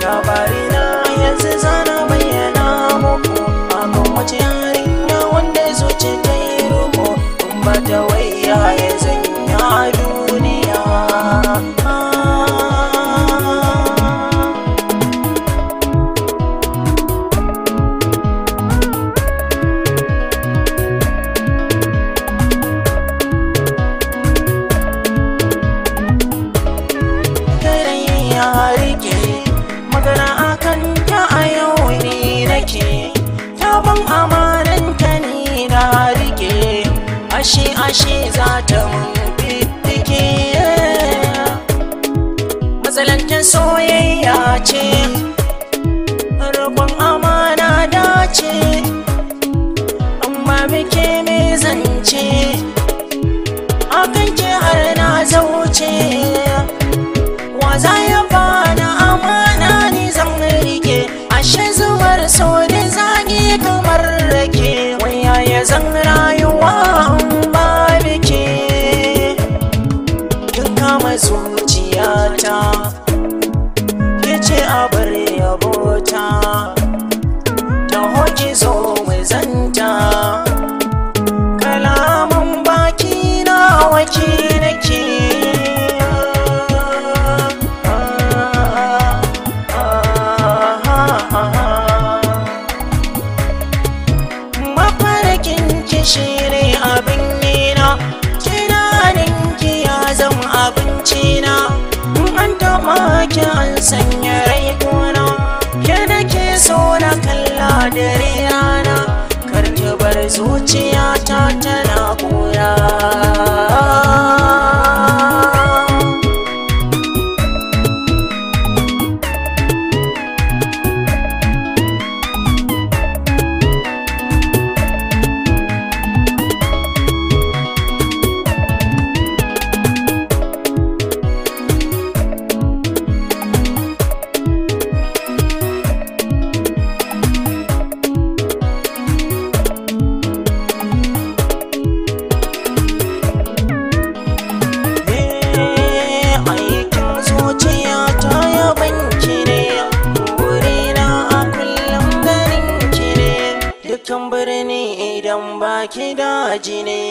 Labarina yanzu zana bayyana muku akan wace yarinya wanda zuci ta yi ruko in ba ta waya ya zanya duniya. Magana akan ta a yau ni nake, ta ban amananta ni na rike, ashe ashe za ta mun fiffike. Matsalantar soyayya ce, roƙon amana dace, amma muke me zance, akan ke har na zauce. Wa za ya bani amana ni zan rike, ashe zubar so da zagi kamar rake, waya ya zan rayuwa in ba bike. Kin kama zuciyata, ke ce abar yabota, taho ki zo mu zanta, kalaman baki na waki nake. Shi ne abin nina, tunanin ki ya zama abinci na, in an taɓa ki an sanya rai kuna, ke da ke so na kalla dare rana, kar ki bar zuciyata tana ƙura. Dukkan birni idan baki daji ne.